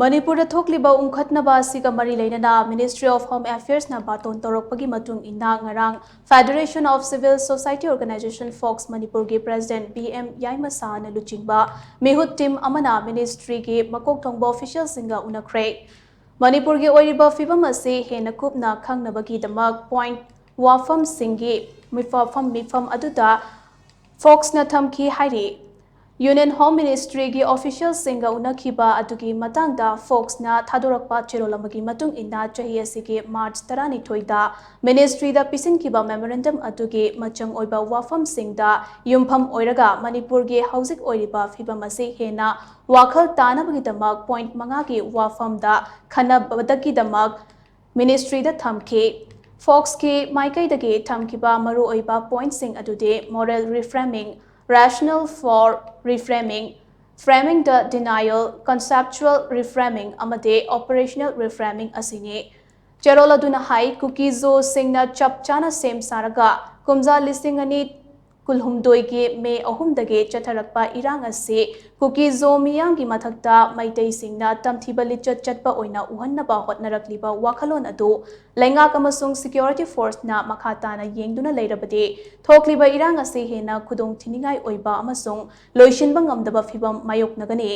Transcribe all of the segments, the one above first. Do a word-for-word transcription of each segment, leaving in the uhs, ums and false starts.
ꯃꯅꯤꯄꯨꯔꯗ ꯊꯣꯛꯂꯤꯕ ꯎꯪꯈꯠꯅꯕ ꯑꯁꯤꯒ ꯃꯔꯤ ꯂꯩꯅꯅ Ministry of Home Affairsꯅ ꯕꯥꯇꯣꯟ ꯇꯧꯔꯛꯄꯒꯤ ꯃꯇꯨꯡ ꯏꯟꯅ ꯉꯔꯥꯡ Federation of Civil Society Organization, fox ꯃꯅꯤꯄꯨꯔꯒꯤ President ꯕꯤ ꯑꯦꯝ ꯌꯥꯏꯃꯁꯥꯅ ꯂꯨꯆꯤꯡꯕ ꯃꯤꯍꯨꯠ ꯇꯤꯝ ꯑꯃꯅ ꯃꯤꯅꯤꯁꯇ꯭ꯔꯤꯒꯤ ꯃꯀꯣꯛ ꯊꯣꯡꯕ ꯑꯣꯐꯤꯁꯤꯌꯦꯜꯁꯤꯡꯒ ꯎꯅꯈ꯭ꯔꯦ꯫ ꯃꯅꯤꯄꯨꯔꯒꯤ ꯑꯣꯏꯔꯤꯕ ꯐꯤꯕꯝ ꯑꯁꯤ ꯍꯦꯟꯅ ꯀꯨꯞꯅ ꯈꯪꯅꯕꯒꯤꯗꯃꯛ ꯄꯣꯏꯟꯠ ꯋꯥꯐꯝꯁꯤꯡꯒꯤ ꯃꯤꯐꯝ ꯃꯤꯐꯝ ꯑꯗꯨꯗ ꯐꯣꯛꯁꯅ ꯊꯝꯈꯤ ꯍꯥꯏꯔꯤ꯫ ꯌꯨꯅꯤꯌꯟ ꯍꯣꯝ ꯃꯤꯅꯤꯁꯇ꯭ꯔꯤꯒꯤ ꯑꯣꯐꯤꯁꯤꯌꯦꯜꯁꯤꯡꯒ ꯎꯅꯈꯤꯕ ꯑꯗꯨꯒꯤ ꯃꯇꯥꯡꯗ ꯐꯣꯛꯁꯅ ꯊꯥꯗꯣꯔꯛꯄ ꯆꯦꯔꯣꯜ ꯑꯃꯒꯤ ꯃꯇꯨꯡ ꯏꯟꯅ, ꯆꯍꯤ ꯑꯁꯤꯒꯤ ꯃꯥꯔꯆ ꯇꯔꯥꯅꯤꯊꯣꯏꯗ ꯃꯤꯅꯤꯁꯇ꯭ꯔꯤꯗ ꯄꯤꯁꯤꯟꯈꯤꯕ ꯃꯦꯃꯣꯔꯦꯟꯗꯝ ꯑꯗꯨꯒꯤ ꯃꯆꯪ ꯑꯣꯏꯕ ꯋꯥꯐꯝꯁꯤꯡꯗ ꯌꯨꯝꯐꯝ ꯑꯣꯏꯔꯒ ꯃꯅꯤꯄꯨꯔꯒꯤ ꯍꯧꯖꯤꯛ ꯑꯣꯏꯔꯤꯕ ꯐꯤꯕꯝ ꯑꯁꯤ ꯍꯦꯟꯅ ꯋꯥꯈꯜ ꯇꯥꯅꯕꯒꯤꯗꯃꯛ ꯄꯣꯏꯟꯠ ꯃꯉꯥꯒꯤ ꯋꯥꯐꯝꯗ ꯈꯟꯅꯕꯗꯒꯤꯗꯃꯛ ꯃꯤꯅꯤꯁꯇ꯭ꯔꯤꯗ ꯊꯝꯈꯤ꯫ ꯐꯣꯛꯁꯀꯤ ꯃꯥꯏꯀꯩꯗꯒꯤ ꯊꯝꯈꯤꯕ ꯃꯔꯨꯑꯣꯏꯕ ꯄꯣꯏꯟꯠꯁꯤꯡ ꯑꯗꯨꯗꯤ moral reframing, rationale for reframing, framing the denial, conceptual reframing ꯑꯃꯗꯤ operational reframing ꯑꯁꯤꯅꯤ꯫ ꯆꯦꯔꯣꯜ ꯑꯗꯨꯅ ꯍꯥꯏ, ꯀꯨꯀꯤ-ꯖꯣꯁꯤꯡꯅ ꯆꯞ ꯆꯥꯅ ꯁꯦꯝ ꯁꯥꯔꯒ ꯀꯨꯝꯖꯥ ꯂꯤꯁꯤꯡ ꯑꯅꯤ ꯀꯨꯟꯍꯨꯝꯗꯣꯏꯒꯤ ꯃꯦ ꯑꯍꯨꯝꯗꯒꯤ ꯆꯠꯊꯔꯛꯄ ꯏꯔꯥꯡ ꯑꯁꯤ ꯀꯨꯀꯤ-ꯖꯣ ꯃꯤꯌꯥꯝꯒꯤ ꯃꯊꯛꯇ ꯃꯩꯇꯩꯁꯤꯡꯅ ꯇꯝꯊꯤꯕ ꯂꯤꯆꯠ ꯆꯠꯄ ꯑꯣꯏꯅ ꯎꯍꯟꯅꯕ ꯍꯣꯠꯅꯔꯛꯂꯤꯕ ꯋꯥꯈꯜꯂꯣꯟ ꯑꯗꯨ ꯂꯩꯉꯥꯛ ꯑꯃꯁꯨꯡ ꯁꯦꯀ꯭ꯌꯨꯔꯤꯇꯤ ꯐꯣꯔꯁꯅ ꯃꯈꯥ ꯇꯥꯅ ꯌꯦꯡꯗꯨꯅ ꯂꯩꯔꯕꯗꯤ ꯊꯣꯛꯂꯤꯕ ꯏꯔꯥꯡ ꯑꯁꯤ ꯍꯦꯟꯅ ꯈꯨꯗꯣꯡ ꯊꯤꯅꯤꯡꯉꯥꯏ ꯑꯣꯏꯕ ꯑꯃꯁꯨꯡ ꯂꯣꯏꯁꯤꯟꯕ ꯉꯝꯗꯕ ꯐꯤꯚꯝ ꯃꯥꯌꯣꯛꯅꯒꯅꯤ꯫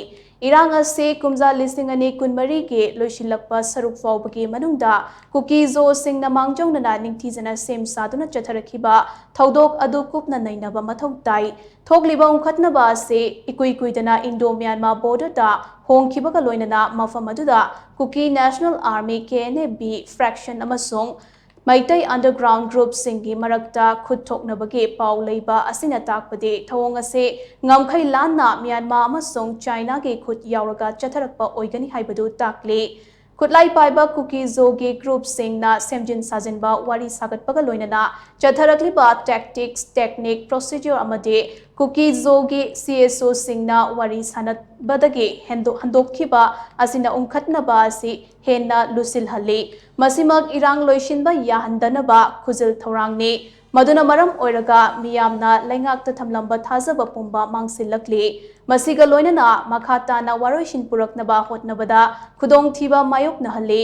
ꯏꯔꯥꯡ ꯑꯁꯤ ꯀꯨꯝꯖꯥ ꯂꯤꯁꯤꯡ ꯑꯅꯤ ꯀꯨꯟꯃꯔꯤꯒꯤ ꯂꯣꯏꯁꯤꯜꯂꯛꯄ ꯁꯔꯨꯛ ꯐꯥꯎꯕꯒꯤ ꯃꯅꯨꯡꯗ ꯀꯨꯀꯤ-ꯖꯣꯁꯤꯡꯅ ꯃꯥꯡꯖꯧꯅꯅ ꯅꯤꯡꯊꯤꯖꯅ ꯁꯦꯝ ꯁꯥꯗꯨꯅ ꯆꯠꯊꯔꯛꯈꯤꯕ ꯊꯧꯗꯣꯛ ꯑꯗꯨ ꯀꯨꯞꯅ ꯅꯩꯅꯕ ꯃꯊꯧ ꯇꯥꯏ꯫ ꯊꯣꯛꯂꯤꯕ ꯎꯪꯈꯠꯅꯕ ꯑꯁꯤ ꯏꯀꯨꯏ ꯀꯨꯏꯗꯅ ꯏꯟꯗꯣ ꯃ꯭ꯌꯥꯟꯃꯥꯔ ꯕꯣꯔꯗꯔꯗ ꯍꯣꯡꯈꯤꯕꯒ ꯂꯣꯏꯅꯅ ꯃꯐꯝ ꯑꯗꯨꯗ Kuki national army, K N A B, faction ꯑꯃꯁꯨꯡ ꯃꯩꯇꯩ ꯑꯟꯗꯔꯒ꯭ꯔꯥꯎꯟ ꯒ꯭ꯔꯨꯞꯁꯤꯡꯒꯤ ꯃꯔꯛꯇ ꯈꯨꯠ ꯊꯣꯛꯅꯕꯒꯤ ꯄꯥꯎ ꯂꯩꯕ ꯑꯁꯤꯅ ꯇꯥꯛꯄꯗꯤ ꯊꯧꯑꯣꯡ ꯑꯁꯤ ꯉꯝꯈꯩ ꯂꯥꯟꯅ ꯃ꯭ꯌꯥꯟꯃꯥꯔ ꯑꯃꯁꯨꯡ ꯆꯥꯏꯅꯥꯒꯤ ꯈꯨꯠ ꯌꯥꯎꯔꯒ ꯆꯠꯊꯔꯛꯄ ꯑꯣꯏꯒꯅꯤ ꯍꯥꯏꯕꯗꯨ ꯇꯥꯛꯂꯤ꯫ ꯈꯨꯠꯂꯥꯏ ꯄꯥꯏꯕ ꯀꯨꯀꯤ-ꯖꯣꯒꯤ ꯒ꯭ꯔꯨꯞꯁꯤꯡꯅ ꯁꯦꯝꯖꯤꯟ ꯁꯥꯖꯤꯟꯕ ꯋꯥꯔꯤ ꯁꯥꯒꯠꯄꯒ ꯂꯣꯏꯅꯅ ꯆꯠꯊꯔꯛꯂꯤꯕ ꯇꯦꯛꯇꯤꯛꯁ, ꯇꯦꯛꯅꯤꯛ, ꯄ꯭ꯔꯣꯁꯤꯗ꯭ꯌꯨꯔ ꯑꯃꯗꯤ ꯀꯨꯀꯤ-ꯖꯣꯒꯤ ꯁꯤ ꯑꯦꯁ ꯑꯣꯁꯤꯡꯅ ꯋꯥꯔꯤ ꯁꯥꯅꯕꯗꯒꯤ ꯍꯦꯟꯗꯣꯛ-, ꯍꯟꯗꯣꯛꯈꯤꯕ ꯑꯁꯤꯅ ꯎꯪꯈꯠꯅꯕ ꯑꯁꯤ ꯍꯦꯟꯅ ꯂꯨꯁꯤꯜꯍꯜꯂꯤ꯫ ꯃꯁꯤꯃꯛ ꯏꯔꯥꯡ ꯂꯣꯏꯁꯤꯟꯕ ꯌꯥꯍꯟꯗꯅꯕ ꯈꯨꯖꯤꯜ ꯊꯧꯔꯥꯡꯅꯤ꯫ ꯃꯗꯨꯅ ꯃꯔꯝ ꯑꯣꯏꯔꯒ ꯃꯤꯌꯥꯝꯅ ꯂꯩꯉꯥꯛꯇ ꯊꯝꯂꯝꯕ ꯊꯥꯖꯕ ꯄꯨꯝꯕ ꯃꯥꯡꯁꯤꯜꯂꯛꯂꯤ꯫ ꯃꯁꯤꯒ ꯂꯣꯏꯅꯅ ꯃꯈꯥ ꯇꯥꯅ ꯋꯥꯔꯣꯏꯁꯤꯟ ꯄꯨꯔꯛꯅꯕ ꯍꯣꯠꯅꯕꯗ ꯈꯨꯗꯣꯡꯊꯤꯕ ꯃꯥꯌꯣꯛꯅꯍꯜꯂꯤ꯫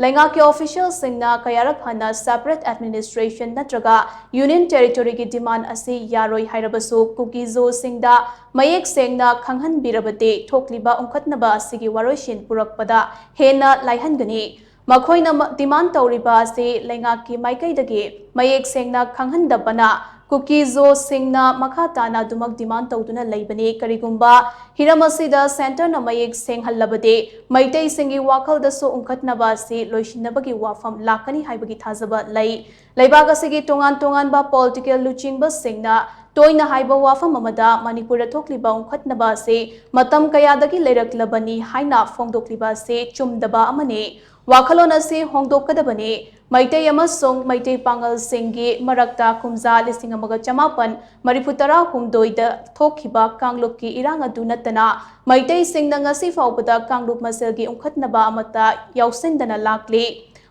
ꯂꯩꯉꯥꯛꯀꯤ ꯑꯣꯐꯤꯁꯤꯌꯦꯜꯁꯤꯡꯅ ꯀꯌꯥꯔꯛ ꯍꯟꯅ separate administration ꯅꯠꯇ꯭ꯔꯒ Union Territory ꯒꯤ demand ꯑꯁꯤ ꯌꯥꯔꯣꯏ ꯍꯥꯏꯔꯕꯁꯨ, ꯀꯨꯀꯤ-ꯖꯣꯁꯤꯡꯗ ꯃꯌꯦꯛ ꯁꯦꯡꯅ ꯈꯪꯍꯟꯕꯤꯔꯕꯗꯤ ꯊꯣꯛꯂꯤꯕ ꯎꯪꯈꯠꯅꯕ ꯑꯁꯤꯒꯤ ꯋꯥꯔꯣꯏꯁꯤꯟ ꯄꯨꯔꯛꯄꯗ ꯍꯦꯟꯅ ꯂꯥꯏꯍꯟꯒꯅꯤ꯫ ꯃꯈꯣꯏꯅ ꯃ-, demand ꯇꯧꯔꯤꯕ ꯑꯁꯤ ꯂꯩꯉꯥꯛꯀꯤ ꯃꯥꯏꯀꯩꯗꯒꯤ ꯃꯌꯦꯛ ꯁꯦꯡꯅ ꯈꯪꯍꯟꯗꯕꯅ ꯀꯨꯀꯤ-ꯖꯣꯁꯤꯡꯅ ꯃꯈꯥ ꯇꯥꯅ ꯑꯗꯨꯃꯛ demand ꯇꯧꯗꯨꯅ ꯂꯩꯕꯅꯤ꯫ ꯀꯔꯤꯒꯨꯝꯕ ꯍꯤꯔꯝ ꯑꯁꯤꯗ centre ꯅ ꯃꯌꯦꯛ ꯁꯦꯡꯍꯜꯂꯕꯗꯤ ꯃꯩꯇꯩꯁꯤꯡꯒꯤ ꯋꯥꯈꯜꯗꯁꯨ ꯎꯪꯈꯠꯅꯕ ꯑꯁꯤ ꯂꯣꯏꯁꯤꯟꯅꯕꯒꯤ ꯋꯥꯐꯝ ꯂꯥꯛꯀꯅꯤ ꯍꯥꯏꯕꯒꯤ ꯊꯥꯖꯕ ꯂꯩ꯫ ꯂꯩꯕꯥꯛ ꯑꯁꯤꯒꯤ ꯇꯣꯉꯥꯟ ꯇꯣꯉꯥꯟꯕ political ꯂꯨꯆꯤꯡꯕꯁꯤꯡꯅ ꯇꯣꯏꯅ ꯍꯥꯏꯕ ꯋꯥꯐꯝ ꯑꯃꯗ ꯃꯅꯤꯄꯨꯔꯗ ꯊꯣꯛꯂꯤꯕ ꯎꯪꯈꯠꯅꯕ ꯑꯁꯤ ꯃꯇꯝ ꯀꯌꯥꯗꯒꯤ ꯂꯩꯔꯛꯂꯕꯅꯤ ꯍꯥꯏꯅ ꯐꯣꯡꯗꯣꯛꯂꯤꯕ ꯑꯁꯤ ꯆꯨꯝꯗꯕ ꯑꯃꯅꯤ꯫ ꯋꯥꯈꯜꯂꯣꯟ ꯑꯁꯤ ꯍꯣꯡꯗꯣꯛꯀꯗꯕꯅꯤ꯫ ꯃꯩꯇꯩ ꯑꯃꯁꯨꯡ ꯃꯩꯇꯩ ꯄꯥꯉꯜꯁꯤꯡꯒꯤ ꯃꯔꯛꯇ ꯀꯨꯝꯖꯥ ꯂꯤꯁꯤꯡ ꯑꯃꯒ ꯆꯃꯥꯄꯟ ꯃꯔꯤꯐꯨ ꯇꯔꯥꯍꯨꯝꯗꯣꯏꯗ ꯊꯣꯛꯈꯤꯕ ꯀꯥꯡꯂꯨꯞꯀꯤ ꯏꯔꯥꯡ ꯑꯗꯨ ꯅꯠꯇꯅ ꯃꯩꯇꯩꯁꯤꯡꯅ ꯉꯁꯤ ꯐꯥꯎꯕꯗ ꯀꯥꯡꯂꯨꯞ ꯃꯁꯦꯜꯒꯤ ꯎꯪꯈꯠꯅꯕ ꯑꯃꯠꯇ ꯌꯥꯎꯁꯤꯟꯗꯅ ꯂꯥꯛꯂꯤ꯫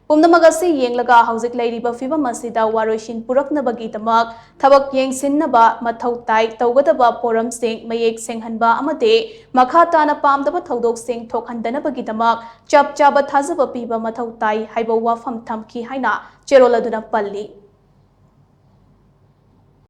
ꯄꯨꯝꯅꯃꯛ ꯑꯁꯤ ꯌꯦꯡꯂꯒ ꯍꯧꯖꯤꯛ ꯂꯩꯔꯤꯕ ꯐꯤꯕꯝ ꯑꯁꯤꯗ ꯋꯥꯔꯣꯏꯁꯤꯟ ꯄꯨꯔꯛꯅꯕꯒꯤꯗꯃꯛ ꯊꯕꯛ ꯌꯦꯡꯁꯤꯟꯅꯕ ꯃꯊꯧ ꯇꯥꯏ꯫ ꯇꯧꯒꯗꯕ ꯄꯣꯔꯝꯁꯤꯡ ꯃꯌꯦꯛ ꯁꯦꯡꯍꯟꯕ ꯑꯃꯗꯤ ꯃꯈꯥ ꯇꯥꯅ ꯄꯥꯝꯗꯕ ꯊꯧꯗꯣꯛꯁꯤꯡ ꯊꯣꯛꯍꯟꯗꯅꯕꯒꯤꯗꯃꯛ ꯆꯞ ꯆꯥꯕ ꯊꯥꯖꯕ ꯄꯤꯕ ꯃꯊꯧ ꯇꯥꯏ ꯍꯥꯏꯕ ꯋꯥꯐꯝ ꯊꯝꯈꯤ ꯍꯥꯏꯅ ꯆꯦꯔꯣꯜ ꯑꯗꯨꯅ ꯄꯜꯂꯤ꯫